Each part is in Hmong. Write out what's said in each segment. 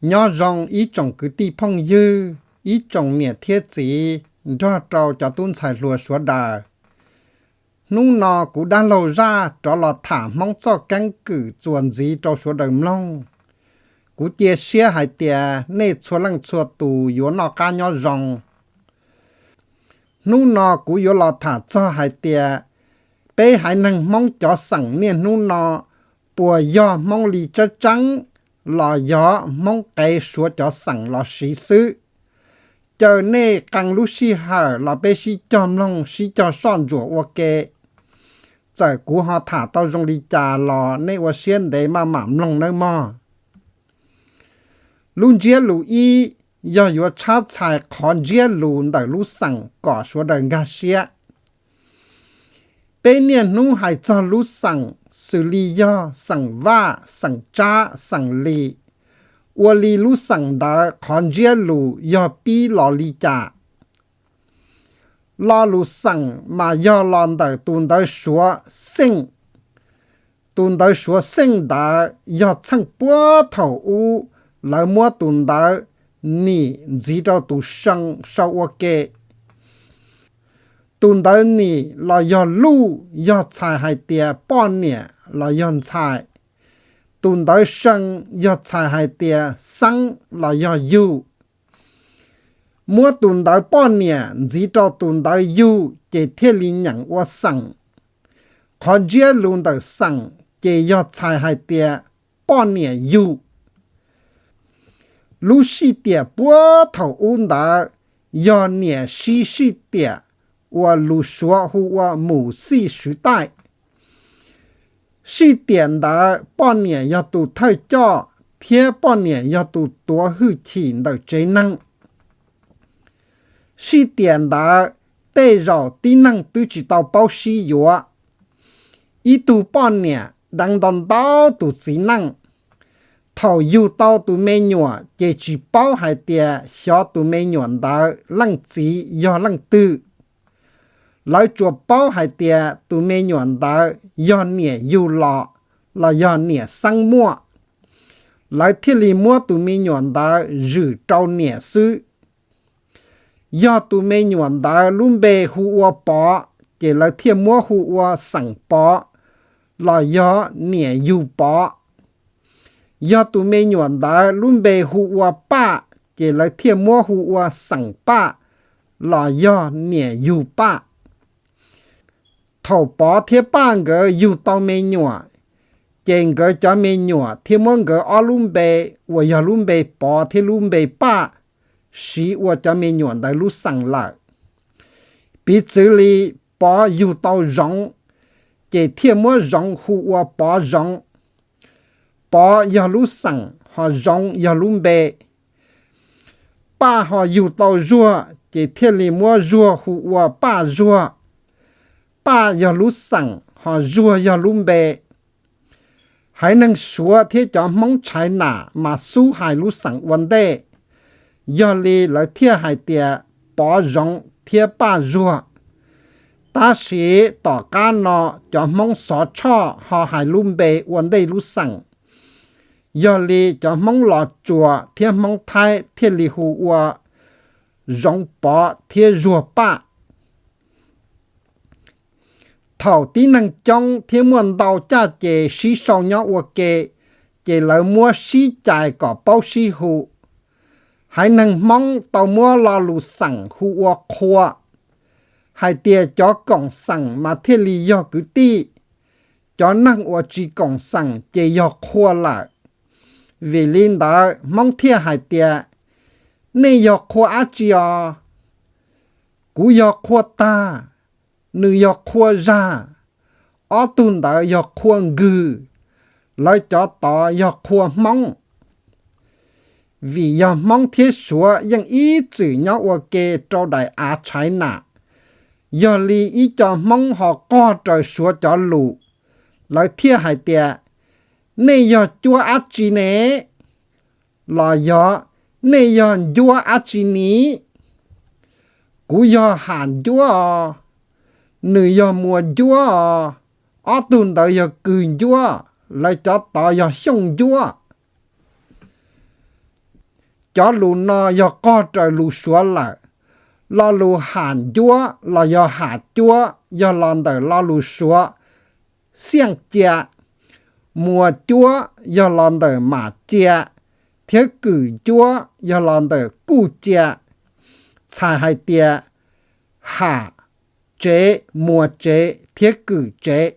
Nyob zoo ib tsoom kwv tij phooj ywg, ib tsoom niam thiab txiv nrog rau cov tub ntxhais hluas sawv daws. Hnub no kuv dab laug zaj rov los tham Hmoob txoj keeb kwm txuas ntxiv rau sawv daws mloog. Kuv cia siab hais tias nej txhua leej txhua tus yuav noj qab nyob zoo. Hnub no kuv yuav los tham txog hais tias peb haiv neeg Hmoob cov xeem niaj hnub no puas yog Hmoob li tseeb tseeb los yog Hmoob qev Suav cov xeem los siv xwb. Caw nej qee lub sij hawm los peb sib cog mloog sib cog soj ntsuam ua ke. Txawm kuv ho tham tau zoo li cas los nej ua siab ntev maj mam mloog nawb mog. Lub ntsiab lus ib yog yuav tshab txhais qhov ntsiab lus ntawm lub xeem kom sawv daws nkag siab. Peb niaj hnub hais txog lub xeem, xws li yog xeem Vaj, xeem Tsab, xeem Lis, ua li lub xeem ntawd qhov ntsiab lus yog pib los li cas. Lo lus xeem mas yog los ntawm tus ntawv Suav xeem. Tus ntawv Suav xeem ntawd yog txheej puag thaum ub lawv muab tus ntawv nim ntxiv rau tus see sau ua ke. Tus ntawv nim los yog luj yog txhais hais tias poj niam los yog ntxhais. Tus ntawv see yog txhais hais tias xeeb los yog yug. Muab tus ntawv poj niam ntxiv rau tus ntawv yug ces thiaj li nyeem ua xeem. Qhov ntsiab lus ntawm xeem ces yog txhais hais tias poj niam yug. Lub sij tiam puag thaum ub ntawd yog niam sib sij tiam uas lus Suav hu ua mù xì sứ tại. Sij tiam ntawd poj niam yog tus thawj coj thiab poj niam yog tus tuav hwj chim ntawm tsev neeg. Sij tiam ntawd tej zaum tib neeg twb tsis tau paub sib yuav. Ib tug poj niam deev ntau ntau tus txiv neej. Thaum yug tau tus me nyuam ces tsis paub hais tias xyov tus me nyuam ntawd leej txiv yog leej twg. Lawv tsuas paub hais tias tus me nyuam ntawd yog niam yug los, los yog niam xeeb muaj. Lawv thiaj li muab tus me nyuam ntawd zwm rau niam xwb. Yog tus me nyuam ntawd lub npe hu ua Pov, ces lawv thiaj muab hu ua xeem Pov, los yog niam yug Pov. Yog tus me nyuam ntawd lub npe hu ua Paj, ces lawv thiaj muab hu ua xeem Paj, los yog niam yug Paj. Thaum Pov thiab Paj nkawd yug tau me nyuam, ces nkawd cov me nyuam thiaj muab nkawd ob lub npe uas yog lub npe Pov thiab lub npe Paj siv ua cov me nyuam ntawd lub xeem lawm. Piv txwv li Pov yug tau Zoov, ces thiaj muab Zoov hu ua Pov Zoov. Pov yog lub xeem, ho Zoov yog lub npe. Paj ho yug tau Zuag, ces thiaj li muab Zuag hu ua Paj Zuag. Paj yog lub xeem, ho Zuag yog lub npe. Haiv neeg Suav thiab cov Hmoob China mas xub hais lub xeem ua ntej, yog li lawv thiaj hais tias Pov Zoov thiab Paj Zuag. Tab sis tom qab no cov Hmoob Xov Tshoj ho hais lub npe ua ntej lub xeem, yog li cov Hmoob Los Tsuas thiab Hmoob Thaib thiaj li hu ua Zoov Pov thiab Zuag Paj. Thaum tib neeg coob thiab muaj ntau caj ces sib sau nyob ua ke, ces lawv muab sib cais kom paub sib hu. Haiv neeg Hmoob tau muab lo lus xeem hu ua qhua, hais tias cov koom xeem mas thiaj li yog kwv tij. Cov neeg uas tsis koom xeem ces yog qhua lawm. Vim li ntawd Hmoob thiaj hais tias, nej yog qhua dab tsi os? Kuv yog qhua tag, nws yog qhua zag, ob tug ntawd yog qhua nkws, lawv cov tod yog qhua Hmoob. Vim yog Hmoob thiab Suav yeej ib txwm nyob ua ke rau daim av China, yog li ib co Hmoob ho qog raws Suav cov lus, lawv thiaj hais tias, nej yog cuab dab tsi ne? Los yog, nej yog ncuab dab tsi ni? Kuv yog ham ncuab os, nws yog muas ncuab os, ob tug ntawd yog kws ncuab, lawv cov tod yog xyooj ncuab. Cov lus no yog qog raws lus Suav lawm. Lo lus ham ncuab los yog ham cuab yog los ntawm lo lus Suav xiaj cia, muas cuab yog los ntawm mam cia, thiab kwm ncuab yog los ntawm kuj cia, txhais hais tias ham tsev, muas tsev thiab kwm tsev.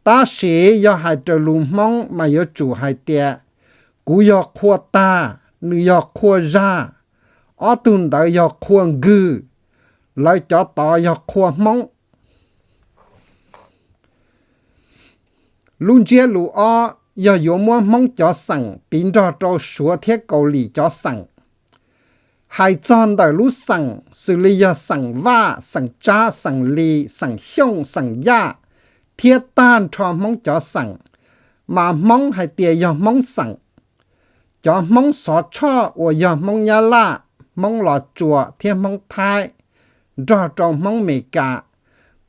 Tab sis yog hais raws lus Hmoob mas yuav tsum hais tias kuv yog qhua tag, nws yog qhua zag, ob tug ntawd yog qhua nkws, lawv cov tod yog qhua Hmoob. Lub ntsiab lus ob yog yuav muab Hmoob cov xeem piv nrog rau Suav thiab Kaus Lim cov xeem. Hais txog ntawm lub xeem xws li yog xeem Vaj, xeem Tsab, xeem Lis, xeem Xyooj, xeem Yaj, thiab tag nrho Hmoob cov xeem, mas Hmoob hais tias yog Hmoob xeem. Cov Hmoob Xov Tshoj uas yog Hmoob Nyab Laj, Hmoob Los Tsuas thiab Hmoob Thaib nrog rau Hmoob Mes Kas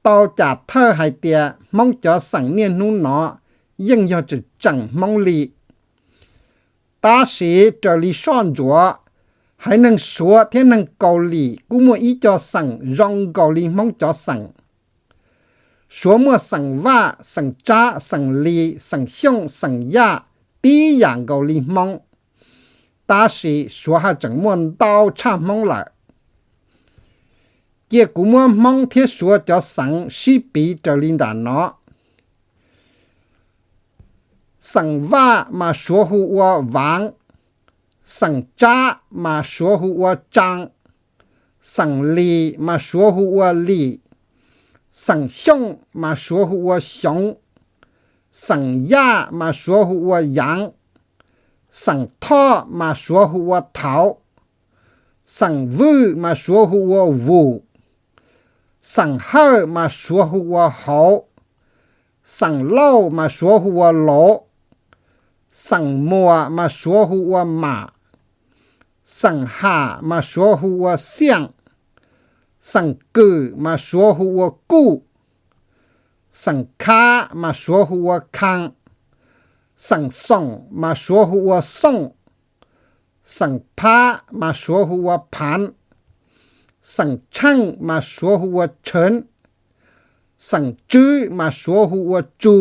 tau cam thawj hais tias Hmoob cov xeem niaj hnub no yeej yog tseem tseem Hmoob li. Tab sis raws li soj ntsuam, haiv neeg Suav thiab neeg Kaus Lim kuj muaj ib co xeem zoo nkaus li Hmoob cov xeem. Suav muaj xeem Vaj, xeem Tsab, xeem Lis, xeem Xyooj, xeem Yaj tib yam nkaus li Hmoob, tab sis Suav haj tseem muaj ntau tshaj Hmoob lawm. Cia kuv muab Hmoob thiab Suav cov xeem sib piv raws li nram no. Xeem Vaj mas Suav hu ua Vaav, xeem Tsab mas Suav hu ua Tsaa, xeem Lis mas Suav hu ua Lim, xeem Xyooj mas Suav hu ua Xyoov, xeem Yaj mas Suav hu ua Yaav, xeem Thoj mas Suav hu ua Thauv, xeem Vwj mas Suav hu ua Vum, xeem Hawj mas Suav hu ua Hauv, xeem Lauj mas Suav hu ua Lauv, xeem Muas mas Suav hu ua Mam, xeem Ham mas Suav hu ua Xiaj, xeem Kwm mas Suav hu ua Kuj, xeem Khab mas Suav hu ua Khaa, xeem Xoom mas Suav hu ua Xooj, xeem Phab mas Suav hu ua Phaav, xeem Tsheej mas Suav hu ua Tshee, xeem Tswb mas Suav hu ua Tsu,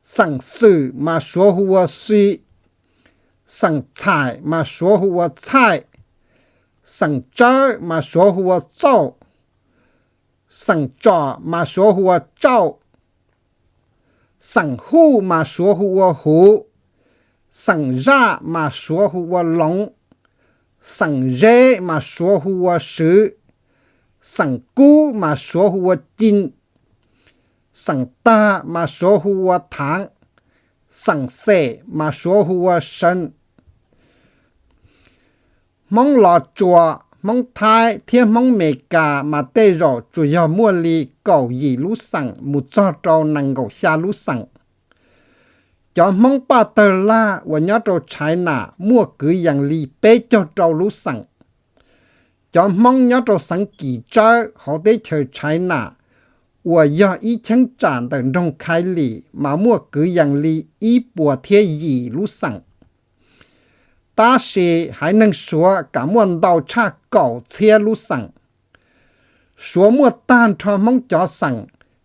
xeem Xwm mas Suav hu ua Xwi, xeem Txhais mas Suav hu ua Txhaij, xeem Tsawb mas Suav hu ua Txauj, xeem Tsom mas Suav hu ua Tsauj, xeem Huj mas Suav hu ua Huv, xeem Zaj mas Suav hu ua Loov, xeem Zeb mas Suav hu ua Swv, xeem Kub mas Suav hu ua Ci, xeem Tag mas Suav hu ua Thaav, xeem Xem mas Suav hu ua See. Hmoob Los Tsuas, Hmoob Thaib thiab Hmoob Mes Kas mas tej zaum tsuas yog muaj li kaum yim lub xeem mus txog rau nees nkaum xya lub xeem. Cov Hmoob Paj Tawg Lag uas nyob rau China muaj kwv yees li peb caug rau lub xeem. Cov Hmoob nyob rau xeev Kim Tsawb hauv teb chaws China uas yog ib cheeb tsam ntawm nroog Khais Lim mas muaj kwv yees li ib puas thiab yim lub xeem. Tab sis haiv neeg Suav kam muaj ntau tshaj kaum txhiab lub xeem. Suav muaj tag nrho Hmoob cov xeem,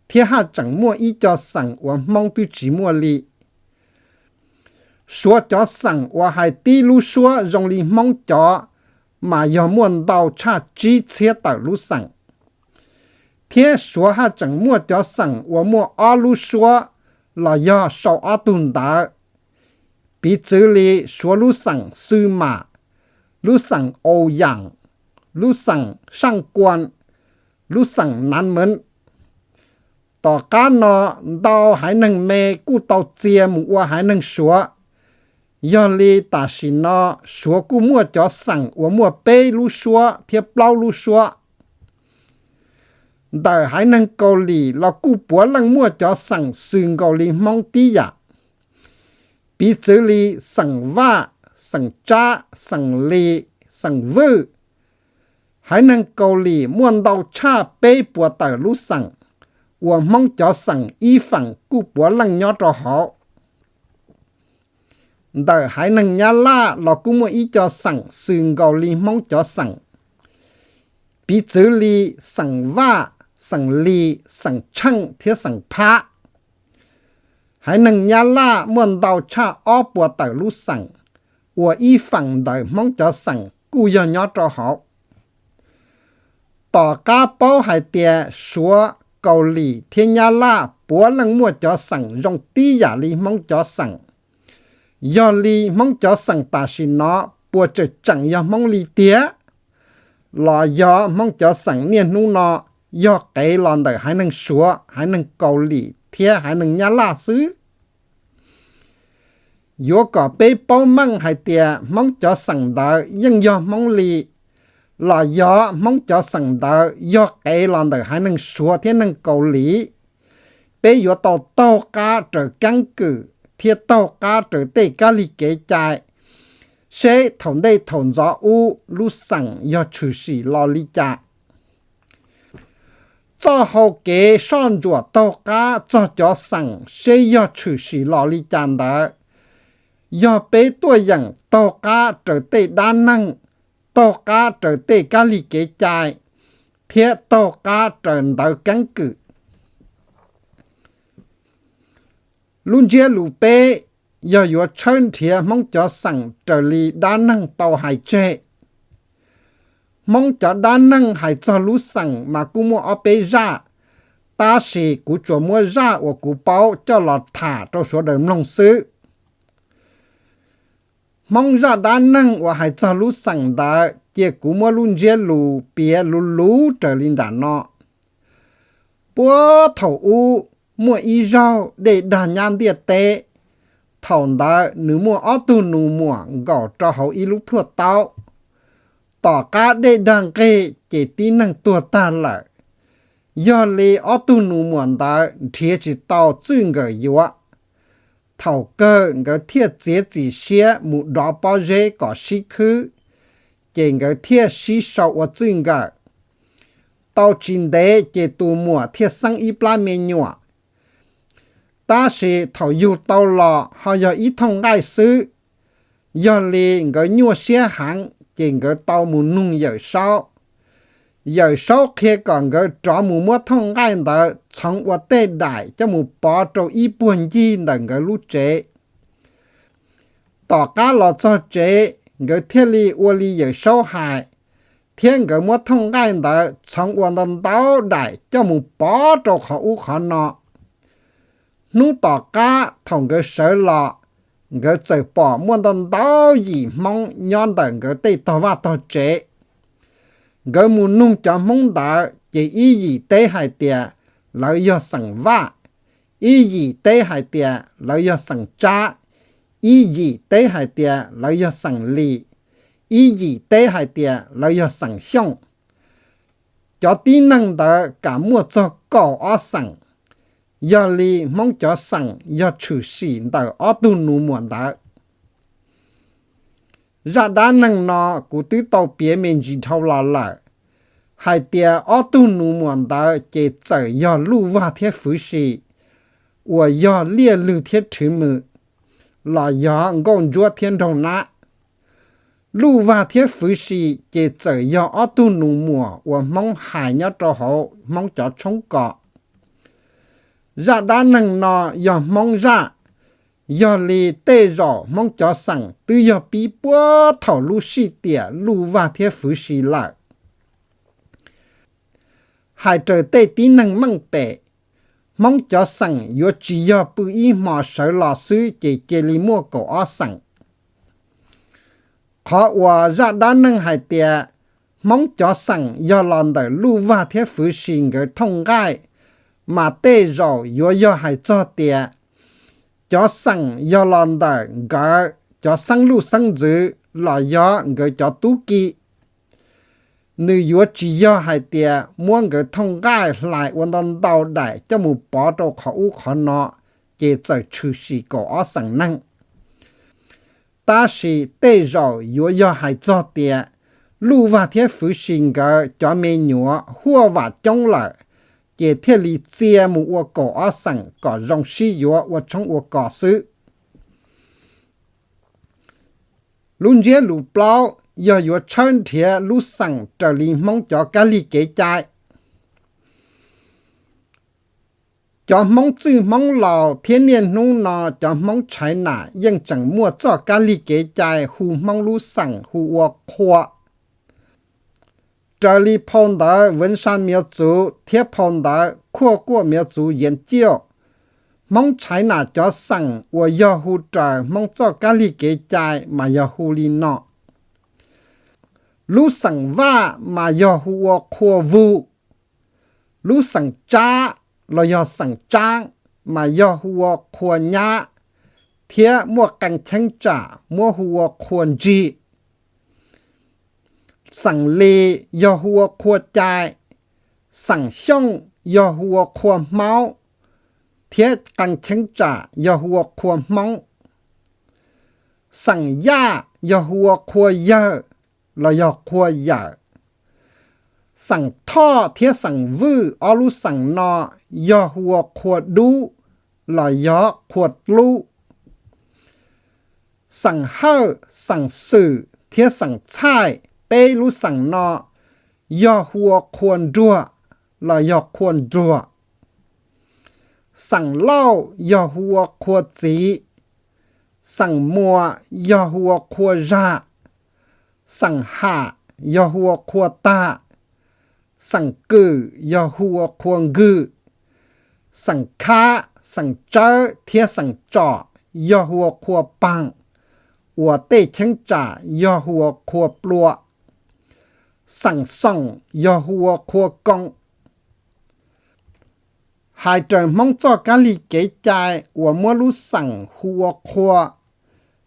thiab haj tseem muaj ib co xeem uas Hmoob twb tsis muaj li. Suav cov xeem uas hais tib lub suab zoo li Hmoob cov mas yog muaj ntau tshaj tsib txhiab tawm lub xeem. Thiab Suav haj tseem muaj cov xeem uas muaj ob lub suab los yog sau ob tug ntawv. Piv txwv li Suav lub xeem Xwm Mam, lub xeem Aus Yaam, lub xeem Saaj Kuam, lub xeem Nam Meem. Tom qab no ntau haiv neeg Me kuj tau txia mus ua haiv neeg Suav. Yog li tam sim no Suav kuj muaj cov xeem uas muaj peb lub suab thiab plaub lub suab. Ntawm haiv neeg Kaus Lim los kuj puav leej muaj cov xeem xws nkaus li Hmoob tib yam. Piv txwv li xeem Vaj, xeem Tsab, xeem Lis, xeem Vwj. Haiv neeg Kaus Lim muaj ntau tshaj peb puas tawm lub xeem, uas Hmoob cov xeem ib feem kuj puav leej nyob rau hauv. ntawm haiv neeg Nyab Laj los kuj muaj ib co xeem xws nkaus li Hmoob cov xeem, piv txwv li xeem Vaj, xeem Lis, xeem Tsheej thiab xeem Phab. Haiv neeg Nyab Laj muaj ntau tshaj ob puas tawm lub xeem, uas ib feem ntawm Hmoob cov xeem kuj yog nyob rau hauv. Tom qab paub hais tias Suav, Kaus Lim thiab Nyab Laj puav leej muaj cov xeem zoo tib yam li Hmoob cov xeem, yog li Hmoob cov xeem tam sim no puas tseem tseem yog Hmoob li tiag, los yog Hmoob cov xeem niaj hnub no yog qev los ntawm haiv neeg Suav, haiv neeg Kaus Lim thiab haiv neeg Nyab Laj xwb? Yuav kom peb paub meej hais tias Hmoob cov xeem ntawd yeej yog Hmoob li, los yog Hmoob cov xeem ntawd yog qev los ntawm haiv neeg Suav thiab neeg Kaus Lim, peb yuav tau taug qab raws keeb kwm thiab taug qab raws tej kab lig kev cai, seb thaum ntej thaum ntxov ub lub xeem yog tshwm sim los li cas. Txoj hau kev soj ntsuam taug qab txog cov xeem seb yog tshwm sim los li cas ntawd, yog peb tuaj yeem taug qab raws tej dab neeg, taug qab raws tej kab lig kev cai, thiab taug qab raws ntawv keeb kwm. Lub ntsiab lus peb yog yuav tshawb nrhiav Hmoob cov xeem raws li dab neeg tau hais tseg. Hmoob cov dab neeg hais txog lub xeem mas kuj muaj ob peb zaj, tab sis kuv tsuas muab zaj uas kuv paub coj los tham rau sawv daws mloog xwb. Hmoob zaj dab neeg uas hais txog lub xeem ntawd cia kuv muab lub ntsiab lus piav luv luv raws li nram no. Puag thaum ub, muaj ib zaug dej dag nyab ntiaj teb. Thaum ntawd nws muaj ob tug nus muam nkaum rau hauv ib lub plhuaj taub. Tom qab dej dag nqeg ces tib neeg tuag tag lawm, yog li ob tug nus muam ntawd nrhiav tsis tau txij nkawm yuav. Thaum kawg nkawd thiaj txiav txim siab mus dov pob zeb kom sib khwb, ces nkawd thiaj sib sau ua txij nkawm. Tau tsis ntev ces tus muam thiaj xeeb ib plab me nyuam. Tab sis thaum yug tau los ho yog ib thooj nqaij xwb, yog li nkawd nyuaj siab heev ces nkawd tau mus nug Yawm Saub. Yawm Saub qhia kom nkawd rov mus muab thooj nqaij ntawd txhoov ua tej daim coj mus pov rau ib puag ncig ntawm nkawd lub tsev. Tom qab los txog tsev, nkawd thiaj li ua li Yawm Saub hais, thiab nkawd muab thooj nqaij ntawd txhoov ua ntau ntau daim coj mus pov rau qhov ub qhov no. Hnub tom qab thaum nkawd sawv los, nkawd txawm pom muaj ntau ntau yim Hmoob nyob ntawm nkawd tej tog vaj tog tsev. Nkawd mus nug cov Hmoob ntawd ces ib yim teb hais tias lawv yog xeem Vaj, ib yim teb hais tias lawv yog xeem Tsab, ib yim teb hais tias lawv yog xeem Lis, ib yim teb hais tias lawv yog xeem Xyooj. Cov tib neeg ntawd kam muaj txog kaum ob xeem, yog li Hmoob cov xeem yog tshwm sim ntawm ob tug nus muam ntawd. Zaj dab neeg no kuv twb tau piav me ntsis dhau los lawm, hais tias ob tug nus muam ntawd ces txawm yog Luj Vag thiab Fwv Si, uas yog Liaj Lwg thiab Rhwv Mws, los yog Nkauj Ntsuab thiab Nraug Nab. Luj Vag thiab Fwv Si ces txawm yog ob tug nus muam uas Hmoob hais nyob rau hauv Hmoob cov tshoob kos. Zaj dab neeg no yog Hmoob zaj, yog li tej zaum Hmoob cov xeem twb yog pib puag thaum lub sij tiam Luj Vag thiab Fwv Si lawm. Hais raws tej tib neeg meej pem, Hmoob cov xeem yuav tsis yog pw ib hmo sawv los xwb ces cia li muaj kaum ob xeem. Qhov uas zaj dab neeg hais tias Hmoob cov xeem yog los ntawm Luj Vag thiab Fwv Si nkawd thooj nqaij, mas tej zaum yuav yog hais txog tias cov xeem yog los ntawm nkawd cov xeeb luj xeeb ntxwv los yog nkawd cov tub ki. Nws yuav tsis yog hais tias muab nkawd thooj nqaij hlais ua ntau ntau daim coj mus pov rau qhov ub qhov no, ces txawm tshwm sim kaum ob xeem neeg. Tab sis tej zaum yuav yog hais txog tias Luj Vag thiab Fwv Si nkawd cov me nyuam huaj vam coob lawm, ces thiaj li txia mus ua kaum ob xeem kom zoo sib yuav ua tshoob ua kos xwb. Lub ntsiab lus plaub yog yuav tshawb nrhiav lub xeem raws li Hmoob cov kab lig kev cai. Cov Hmoob txwj Hmoob laus thiab niaj hnub no cov Hmoob China yeej tseem muaj txoj kab lig kev cai hu Hmoob lub xeem hu ua Qhua. Raws li phau ntawv Ven Sa Miav Txuv thiab phau ntawv Khuaj Kuaj Miav Txuv Yiav Ciuj, Hmoob China cov xeem uas yog hu raws Hmoob txoj kab lig kev cai mas yog hu li no: lub xeem Vaj mas yog hu ua Qhua Vug, lub xeem Tsab los yog xeem Tsaab mas yog hu ua Qhua Nyab thiab muaj qee cheeb tsam muab hu ua Qhua Ntsig. Xeem Lis yog hu ua Qhua Cai, xeem Xyooj yog hu ua Qhua Hmauv thiab qee cheeb tsam yog hu ua Qhua Hmoob. Xeem Yaj yog hu ua Qhua Yawg los yog Qhua Yawm. Xeem Thoj thiab xeem Vwj ob lub xeem no yog hu ua Qhua Dub los yog Qhua Dlub. Xeem Hawj, xeem Xwm thiab xeem Txhaij peb lub xeem no yog hu ua Qhua Nruag los yog Qhua Nruag. Xeem Lauj yog hu ua Qhua Txiv. Xeem Muas yog hu ua Qhua Zag. Xeem Ham yog hu ua Qhua Tag. Xeem Kwm yog hu ua Qhua Nkwg. Xeem Khab, xeem Tsawb thiab xeem Tsom yog hu ua Qhua Paag, uas tej cheeb tsam yog hu ua Qhua Plua. Xeem Xoom yog hu ua Qhua Koom. Hais raws Hmoob txoj kab lig kev cai uas muab lub xeem hu ua Qhua,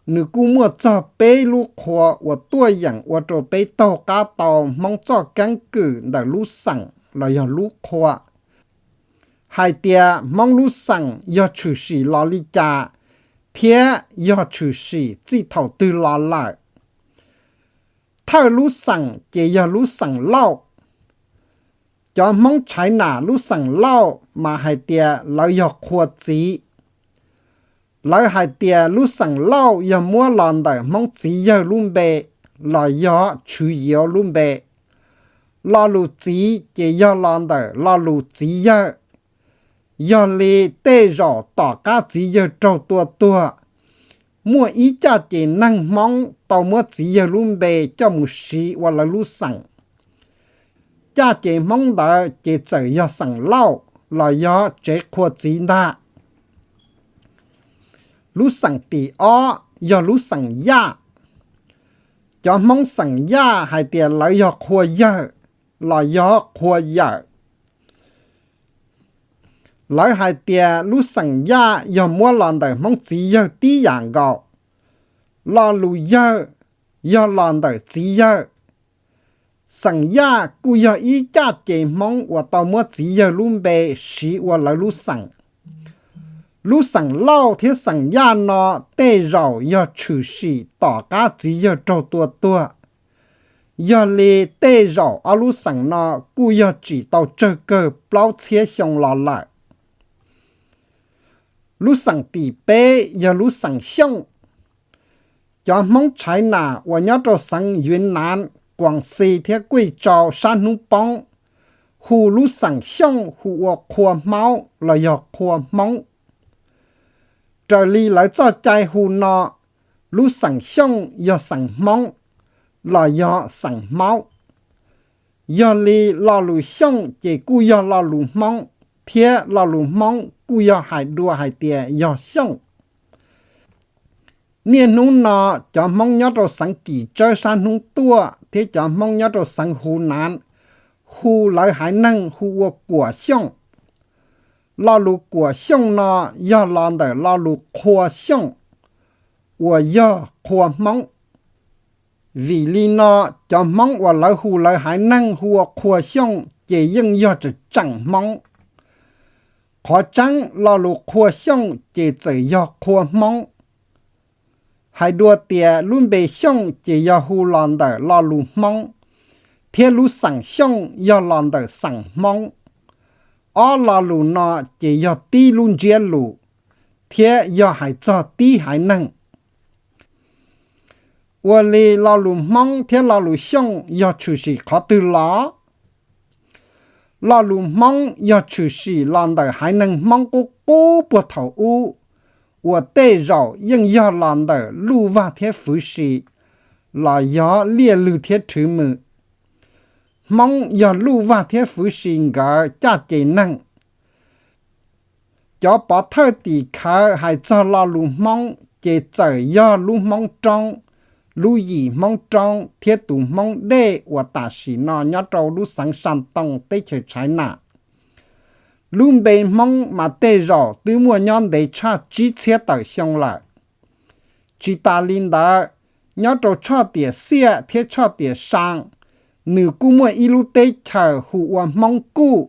nws kuj muaj txog peb lub qhua uas tuaj yeem ua rau peb taug qab tau Hmoob txoj keeb kwm ntawm lub xeem los yog lub qhua, hais tias Hmoob lub xeem yog tshwm sim los li cas thiab yog tshwm sim txij thaum twg los lawm. Thawj lub xeem ces yog lub xeem Lauj. Cov Hmoob China lub xeem Lauj mas hais tias lawv yog Qhua Txiv. Lawv hais tias lub xeem Lauj yog muab los ntawm Hmoob txiv yawg lub npe los yog Tshwv Yauv lub npe. Lo lus txiv ces yog los ntawm lo lus txiv yawg. Yog li tej zaum tom qab txiv yawg raug tua tuag, muaj ib caj ces neeg Hmoob tau muab txiv yawg lub npe coj mus siv ua lawv lub xeem. Caj ces Hmoob ntawd ces txawm yog xeem Lauj los yog tsev Qhua Txiv ntag. Lub xeem tim ob yog lub xeem Yaj. Cov Hmoob xeem Yaj hais tias lawv yog Qhua Yawg los yog Qhua Yawm. Lawv hais tias lub xeem Yaj yog muab los ntawm Hmoob txiv yawg tib yam nkaus. Lo lus yawg yog los ntawm txiv yawg. Xeem Yaj kuj yog ib caj ces Hmoob uas tau muab txiv yawg lub npe siv ua lawv lub xeem. Lub xeem Lauj thiab xeem Yaj no tej zaum yog tshwm sim tom qab txiv yawg raug tua tuag. Yog li tej zaum ob lub xeem no kuj yog tsim tau tsawg kawg plaub txhiab xyoo los lawm. Lub xeem tim peb yog lub xeem Xyooj. Cov Hmoob China uas nyob rau xeev Yuav Naav, Kuam Xi thiab Kuj Tsau sab hnub poob hu lub xeem Xyooj hu ua Qhua Hmauv los yog Qhua Hmoob. Raws li lawv txoj cai hu no, lub xeem Xyooj yog xeem Hmoob los yog xeem Hmauv. Yog li lo lus Xyooj ces kuj yog lo lus Hmoob, thiab lo lus Hmoob kuj yog hais dua hais tias yog Xyooj. Niaj hnub no, cov Hmoob nyob rau xeev Kim Tsawb sab hnub tuaj thiab cov Hmoob nyob rau xeev Huv Naav hu lawv haiv neeg hu ua Kuam Xyooj. Lo lus Kuam Xyooj no yog los ntawm lo lus Qhua Xyooj, uas yog Qhua Hmoob. Vim li no, cov Hmoob uas lawv hu lawv haiv neeg hu ua Qhua Xyooj ces yeej yog tseem tseem Hmoob. Qhov tseeb, lo lus Qhua Xyooj ces txawm yog Qhua Hmoob. Hais dua tias lub npe Xyooj ces yog hu los ntawm lo lus Hmoob, thiab lub xeem Xyooj yog los ntawm xeem Hmoob. Ob lo lus no ces yog tib lub ntsiab lus, thiab yog hais txog tib haiv neeg. Ua li lo lus Hmoob thiab lo lus Xyooj yog tshwm sim qhov twg los? Lo lus Hmoob yog tshwm sim los ntawm haiv neeg Hmoob qub qub puag thaum ub, uas tej zaum yeej yog los ntawm Luj Vag thiab Fwv Si, los yog Liaj Lwg thiab Rhwv Mwm. Hmoob yog Luj Vag thiab Fwv Si nkawd caj ces neeg. Cov pov thawj tim khawv hais txog lo lus Hmoob ces txawm yog lub Hmoob Roob, lub Yim Hmoob Roob thiab tus Hmoob Dej uas tam sim no nyob rau lub xeev Sas Toos teb chaws Tshaiv Nam. Lub npe Hmoob mas tej zaum twb muaj nyob ntev tshaj tsib txhiab tawm xyoo lawm. Tsis tas li ntawd, nyob rau tshoj tiam Xiaj thiab tshoj tiam Saa, nws kuj muaj ib lub teb chaws hu ua Hmoob Kuj,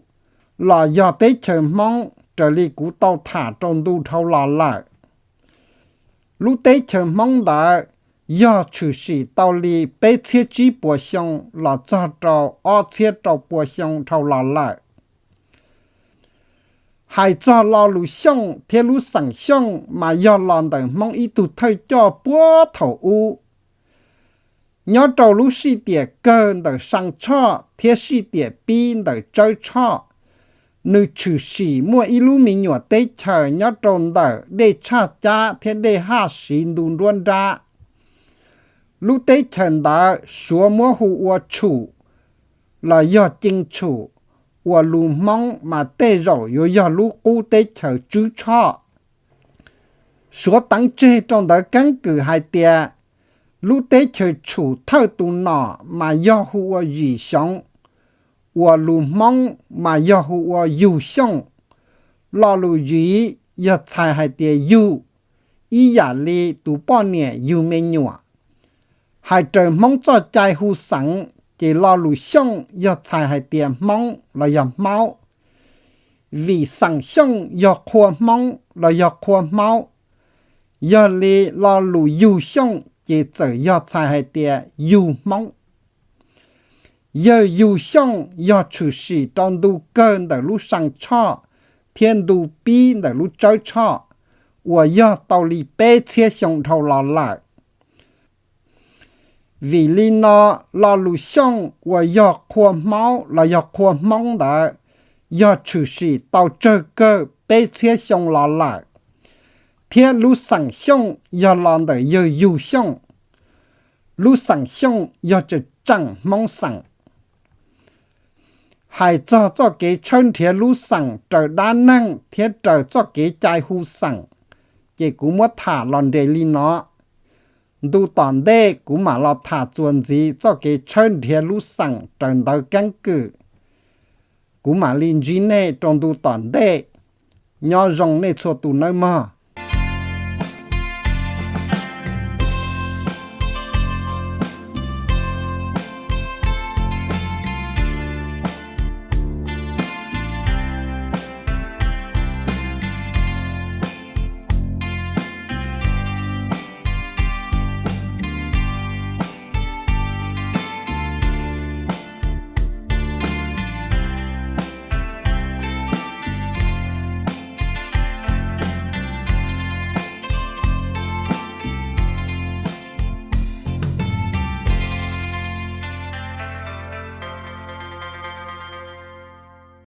los yog teb chaws Hmoob raws li kuv tau tham rau ntu dhau los lawm. Lub teb chaws Hmoob ntawd yog tshwm sim tau li peb txhiab tsib puas xyoo los txog rau ob txhiab rau pua xyoo dhau los lawm. Hais txog lo lus Xyooj thiab lub xeem Xyooj mas yog los ntawm Hmoob ib tug thawj coj puag thaum ub. Nyob rau lub sij tiam kawg ntawm Saa Tshoj thiab sij tiam pib ntawm Tsawb Tshoj, nws tshwm sim muaj ib lub me nyuam teb chaws nyob rau ntawm Dej Tshaj Cab thiab Dej Haj Siv ntu nruab nrab. Lub teb chaws ntawd Suav muab hu ua Tshum los yog Cee Tshum, uas lus Hmoob mas tej zaum yuav yog lub qub teb chaws Tswb Tshoj. Suav teev tseg rau ntawv keeb kwm hais tias lub teb chaws Tshum thawj tus nom mas yog hu ua Yim Xyoov, uas lus Hmoob mas yog hu ua Yug Xyooj. Lo lus Yim yog txhais hais tias yug, ib yam li tus poj niam yug me nyuam. Hais raws Hmoob txoj cai hu xeem, ces lo lus Xyooj yog txhais hais tias Hmoob los yog Hmaub, vim xeem Xyooj yog qhua Hmoob los yog qhua Hmaub. Yog li lo lus Yug Xyooj ces txawm yog txhais hais tias yug Hmoob. Yawg Yug Xyooj yog tshwm sim rau ntu kawg ntawm lub Saa Tshoj thiab ntu pib ntawm lub Tsawb Tshoj, uas yog tau li peb txhiab xyoo dhau los lawm. Vim li no, lo lus Xyooj uas yog qhua Hmaub los yog qhua Hmoob ntawd yog tshwm sim tau tsawg kawg peb txhiab xyoo los lawm, thiab lub xeem Xyooj yog los ntawm yawg Yug Xyooj. Lub xeem Xyooj yog tseem tseem Hmoob xeem. Hais txog txoj kev tshawb nrhiav lub xeem raws dab neeg thiab raws txoj kev cai hu xeem, ces kuv muab tham los nres li no. Ntu tom ntej kuv mam los tham txuas ntxiv txoj kev tshawb nrhiav lub xeem raws ntawv keeb kwm. Kuv mam li ntsib nej rau ntu tom ntej. Nyob zoo nej txhua tus nawb mog.